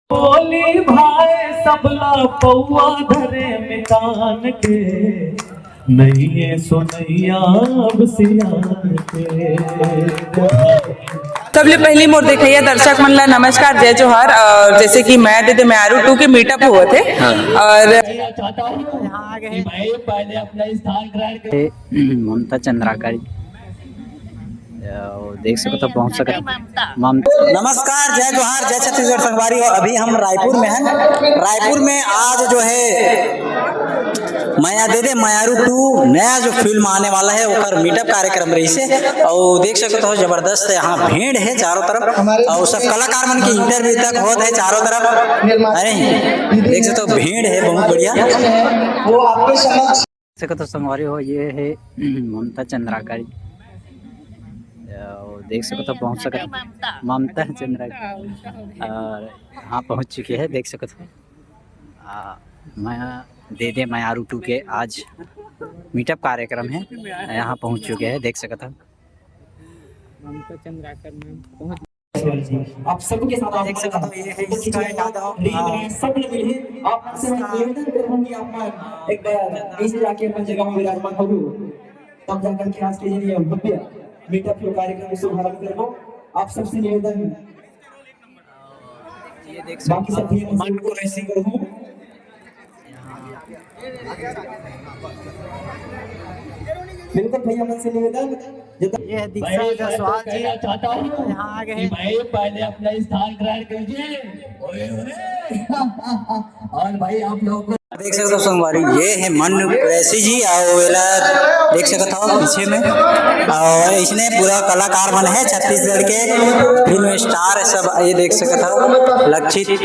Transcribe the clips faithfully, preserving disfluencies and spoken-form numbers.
बोली भाई सबला पौआ धरे मितान के, नहीं ये सोनैया अब सियान के। सबले पहली मोर देखइया दर्शक मन ला नमस्कार, जय जोहार। और जैसे कि मया दे दे मयारू टू के मीटअप होवत हे, और चाहता हूँ कि भाई पहले अपना स्थान ग्रहण करें। ममता चंद्राकर जी। अ, देख सकत हो, पहुंच सकत हो। ममता। नमस्कार, जय जोहार, जय छत्तीसगढ़ संगवारी हो। अभी हम रायपुर में हैं। रायपुर में आज जो है मया दे दे मयारू टू नया जो फिल्म आने वाला है, ओकर मीटअप कार्यक्रम रहिसे। और देख सकत हो, जबरदस्त यहाँ भीड़ है चारों तरफ, और सब कलाकार मन के इंटरव्यू तक होत है चारों तरफ। अरे, देख सकत हो, भीड़ है बहुत बढ़िया। वो आपके समक्ष सकत हो संगवारी हो, ये है ममता चंद्राकर जी। अ, देख सकत हो, पहुंच सकत हो। ममता चंद्राकर। और यहाँ पहुंच चुके हैं, देख सकत हो। अ, मया दे दे मयारू टू के आज मीटअप कार्यक्रम है, यहाँ पहुंच चुके हैं, देख सकत हो। ममता चंद्राकर मैम पहुंच आप सबके साथ आप देख सकते हो, ये है इसका यादव, रीत है, सब लोग मिले। आप सबसे मैं निवेदन करूंगी, आप मन एक बार नीचे जाके अपन जगह में विराजमान हो, तब जाकर के आज के लिए भव्य मीटअप कार्यक्रम शुभारंभ करबो। आप सबसे निवेदन, ये देख बाकी सकते सब भैया हो, मन से request करूँ, बिल्कुल भैया मन से निवेदन, जब ये है दीक्षा जायसवाल जी, चाहता हूँ यहाँ आ गए कि हैं। भाई पहले अपना स्थान ग्रहण कीजिए। ओए, ओए। और भाई आप लोगों को देख सकते हो संगवारी, ये है मनु कुरैशी जी, और एला देख सकत हो पीछे में, और इसने पूरा कलाकार मन है छत्तीसगढ़ के फिल्म स्टार सब, ये देख सकत हो लक्षित है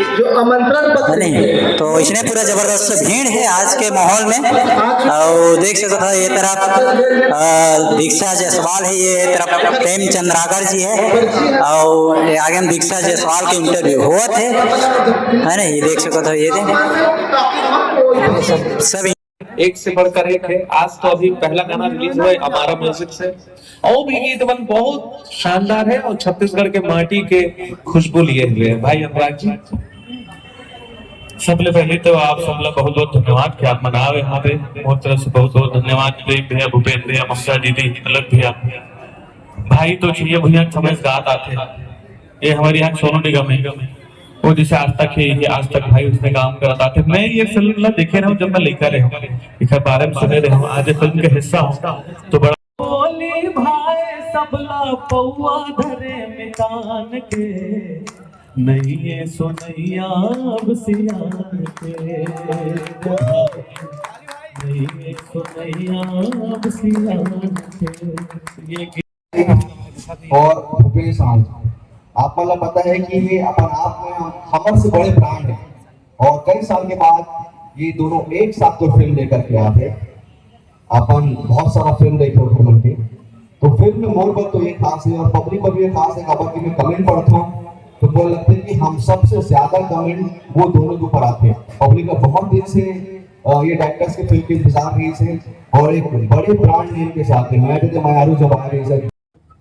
नहीं, तो इसने पूरा जबरदस्त भीड़ है आज के माहौल में। और देख सकत हो ये तरफ अ, दीक्षा जायसवाल है, ये तरफ प्रेम चंद्राकर जी है, और ये आगे में दीक्षा जायसवाल के इंटरव्यू होत है, है ना, ये देख सकत हो ये दे सब एक से बढ़कर एक है। आज तो अभी पहला गाना रिलीज हुआ है अमारा म्यूजिक से, और भी गीत मन बहुत शानदार है और छत्तीसगढ़ के माटी के खुशबू लिए हुए है भाई अनुराग जी। सबले पहले तो आप सबला बहुत बहुत धन्यवाद कि आप मन आए यहाँ पे। मोर तरफ से बहुत बहुत धन्यवाद प्रेम भैया, भूपेंद्र भैया, ममता दीदी, अलग भैया। भाई तो चाहिए भैया, समय से रात आते हैं। ये हमारे यहाँ सोनू निगम है, वो जैसे आज तक है, ये आज तक भाई उसने काम करत आथे। मैं ये फिल्म ला देखे रहूं जब मैं लइका रहे हूं, एकर बारे में सुने रहे हूं, आज ये फिल्म के हिस्सा हूं तो बड़ा बोली भाई सबला पौआ धरे मितान के, नहीं ये सोनैया अब सियान के, नहीं ये सोनैया अब सियान के। ये और भूपेश आनंद, आप मतलब पता है कि ये अपन आप में हमर से बड़े ब्रांड है, और कई साल के बाद ये दोनों एक साथ कोई फिल्म लेकर के आते हैं। अपन बहुत सारा फिल्म देखे हो फिल्म के, तो फिल्म में मोर पर तो ये खास है और पब्लिक पर भी ये खास है। काबर कि मैं कमेंट पढ़ता हूँ तो बोल लगते हैं कि हम सबसे ज्यादा कमेंट वो दोनों के ऊपर आते हैं। पब्लिक का बहुत दिन से अ, ये डायरेक्टर्स के फिल्म के इंतजार रही से, और एक बड़े ब्रांड नेम के साथ है। मैं तो मयारू जब आ रही सर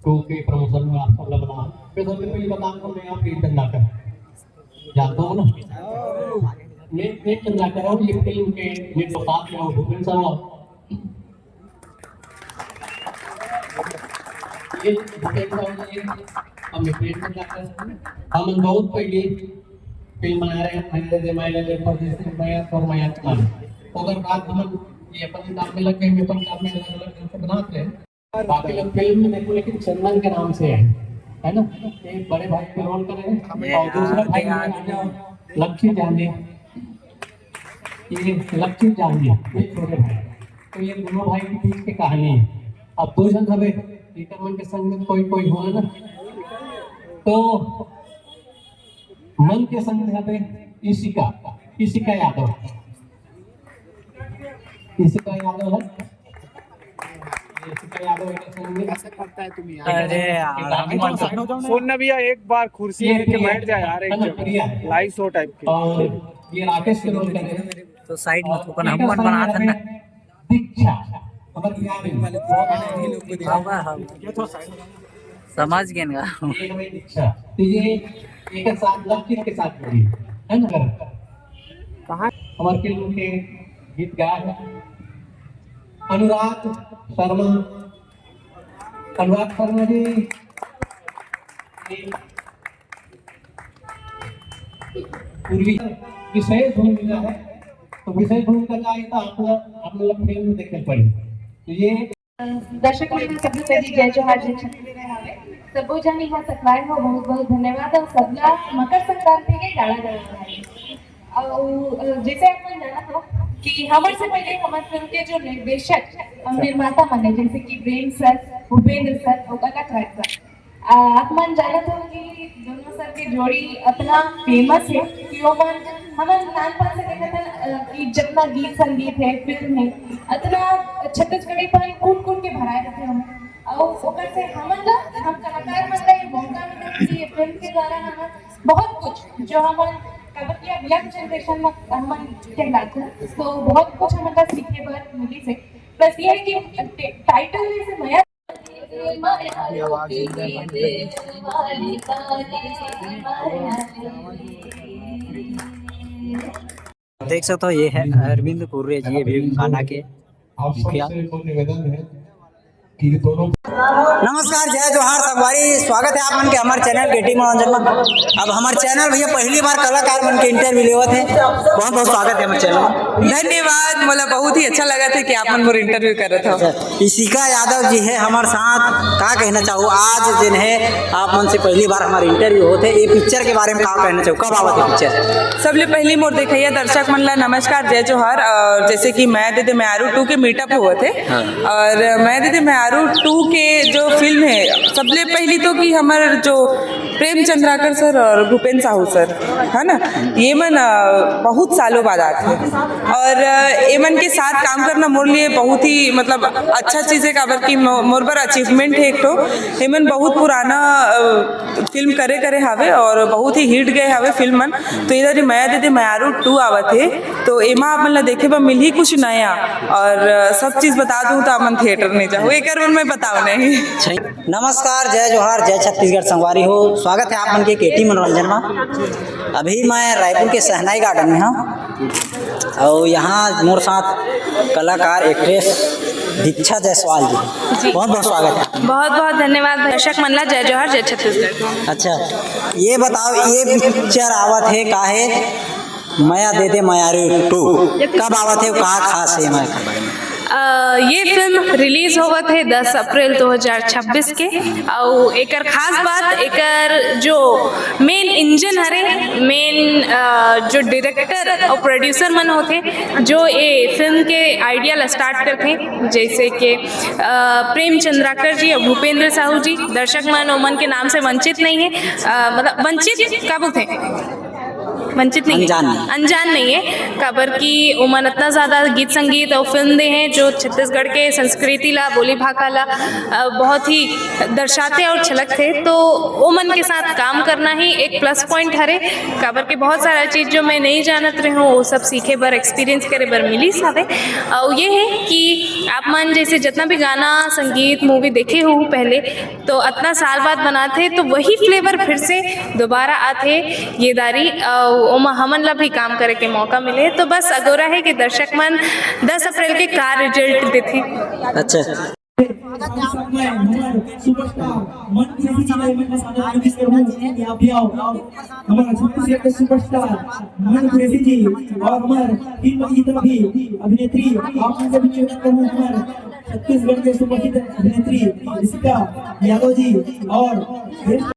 टू के प्रमोशन में आप सब लोग बना। मैं सबसे पहले बता दूं, मैं आप प्रेम चंद्राकर जानता हूँ ना, मैं प्रेम चंद्राकर हूँ। ये फिल्म के निर्माता हैं और भूपेंद्र साहब, ये भूपेंद्र साहब जी, हम प्रेम चंद्राकर, हम बहुत पहले फिल्म बना रहे हैं, मया दे दे मया दे दे, परदेसी मया और मया कुमार। अगर रात हम ये अपन काम में लग गए, मैं अपन काम में अलग अलग ढंग से बनाते हैं। बाकी लोग फिल्म में देखो, लेकिन चंदन के नाम से है, है ना? एक बड़े भाई का रोल कर रहे हैं और दूसरा भाई हमारे लक्ष्य जानी, ये लक्ष्य जानी, ये छोटे भाई। तो ये दोनों भाई के बीच की कहानी है। अब दो जन हवे, एकर मन के संग में कोई कोई होला ना, तो मन के संग में हवे इशिका, इशिका यादव, इशिका यादव है। इशिका यादव एकर संग में अरे यार, हम ही मन से सुन ना भैया, एक बार कुर्सी ये लेके प्रिया बैठ जाए यार, एक है ना, जगह प्रिया है। लाइव शो टाइप के। और ये राकेश के रोल कर रहे हैं। तो साइड में थोकन हम मन बनात हन ना। दीक्षा, हमारे प्यारे बहुत हाँ, हाँ, हाँ। समझ गए ना। ये हमें दीक्षा, तो ये एक साथ लक्ष्य के साथ बनी। है ना? कहाँ? हमारे फिल्म के गीतकार अनुराग शर्मा, अनुराग शर्मा जी पूर्वी विशेष भूमिका है, तो विशेष भूमिका का ये तो आप लोग, आप लोग फिल्म देखने पड़ी। तो ये दर्शक मन सबले पहली जय जोहार, जय छत्तीसगढ़ हवे। सबो जन यहाँ सकलाए हो, बहुत बहुत धन्यवाद। और सबला मकर संक्रांति के गाड़ा गाड़ा बधाई। और जैसे आप मन जानत हो कि हमर से पहले हमर फिल्म के जो निर्देशक और निर्माता मन है, जैसे कि प्रेम सर, भूपेंद्र सर और कलाकार सर, आ, आप मन जानत हो कि दोनों सर के जोड़ी इतना फेमस है कि वो मन हमन नानपन से देखत हन, अ, कि जितना गीत संगीत है, फिल्म है, इतना छत्तीसगढ़ीपन कूट कूट के भराए रहते हम। और ओकर से हमन ला, हम कलाकार मन ला ये मौका मिला कि ये फिल्म के द्वारा हमन बहुत कुछ जो हमन काबर कि अब यंग जनरेशन में हमन कहलाते हैं, तो बहुत कुछ हमन ला सीखे बर मिली से। बस ये है कि टे-, टाइटल में से मया देख सकते हो, ये है अरविंद कुर्रे जी, ये भी काना के आप मुखिया। सबसे एक निवेदन है कि दोनों नमस्कार, जय जोहार संगवारी, स्वागत है आप मन के हमारे चैनल केटी मनोरंजन में। अब हमारे चैनल भैया पहली बार कलाकार मन के इंटरव्यू लेवत है, बहुत बहुत स्वागत है हमारे चैनल में। धन्यवाद, मोला बहुत ही अच्छा लगा थे कि आप मन मोर इंटरव्यू करत हो। इशिका यादव जी है हमारे साथ, का कहना चाहू आज जिन है आप मन से पहली बार हमारे इंटरव्यू होते, ये पिक्चर के बारे में का कहना चाहू, कब आवत है पिक्चर? सबले पहली मोर देखैया दर्शक मन ला नमस्कार, जय जोहार। और जैसे कि मया दे दे मयारू टू के मीटअप हुआ थे। हाँ। और मया दे दे मयारू टू के जो फिल्म है, सबले पहली तो कि हमर जो प्रेम चंद्राकर सर और भूपेन साहू सर है ना, ये मन अ, बहुत सालों बाद आते हैं। और अ, ये मन के साथ काम करना मोर लिए बहुत ही मतलब अच्छा चीज़ है, काबर कि मो- मोर बर अचीवमेंट है एक ठो। ये मन बहुत पुराना अ, फिल्म करे करे हावे और बहुत ही हिट गए हावे फिल्म मन। तो इधर ही मया दे दे मयारू टू आवत है, तो एमा आप मन ला देखे बर मिलही कुछ नया। और अ, सब चीज़ बता दूँ तो आप मन थिएटर नहीं जाओ, एक बार मैं बताओ नहीं। नमस्कार, जय जोहार, जय छत्तीसगढ़ संगवारी हो, स्वागत है आप मन के केटी मनोरंजन में। अभी मैं रायपुर के शहनाई गार्डन में हूँ और यहाँ मोर साथ कलाकार एक्ट्रेस दीक्षा जायसवाल जी, बहुत बहुत स्वागत है। बहुत बहुत धन्यवाद दर्शक मन ला। जय जोहार, जय छत्तीसगढ़। अच्छा, ये बताओ, ये पिक्चर आवत है का है मया दे दे मयारू टू, कब आवत है, का खास है मैं? अ, ये फिल्म रिलीज होवत है दस अप्रैल दो हज़ार छब्बीस के। और एकर खास बात, एकर जो मेन इंजन हरे, मेन अ, जो डायरेक्टर और प्रोड्यूसर मन होते, जो ये फिल्म के आइडिया ला स्टार्ट करते, जैसे कि अ, प्रेम चंद्राकर जी और भूपेंद्र साहू जी, दर्शक मन ओमन के नाम से वंचित नहीं है। अ, मतलब वंचित का बोलते हैं, वंचित नहीं है। अनजान नहीं। अनजान नहीं है, काबर कि ओमन इतना ज्यादा गीत संगीत और फिल्म दे हैं जो छत्तीसगढ़ के संस्कृति ला, बोली भाखा ला अ, बहुत ही दर्शाते और छलकते, तो ओमन के साथ काम करना ही एक प्लस पॉइंट हरे, काबर के बहुत सारा चीज जो मैं नहीं जानत रहे हूँ, वो सब सीखे बर, एक्सपीरियंस करे बर मिलिस हवे। और ये है कि आप मन जैसे जितना भी गाना, संगीत, मूवी देखे हो पहले, तो इतना साल बाद बनाते तो वही फ्लेवर फिर से दोबारा आते ये दारी, अ, ओमा हमन ला भी काम करे के मौका मिले। तो बस अगोरा है कि दर्शक मन दस अप्रैल के का रिजल्ट देथे। अच्छा, हमारे साथ में हमारे सुपरस्टार मनु कुरैशी जी, मैं इनका साथ में विश करूँ कि आप भी आओ। हमारा छत्तीसगढ़ के सुपरस्टार मनु कुरैशी जी और हमारे फिल्म की जितना भी अभिनेत्री, आप उनसे भी निवेदन करूँ, हमारे छत्तीसगढ़ के सुपरस्टार अभिनेत्री इशिका यादव जी और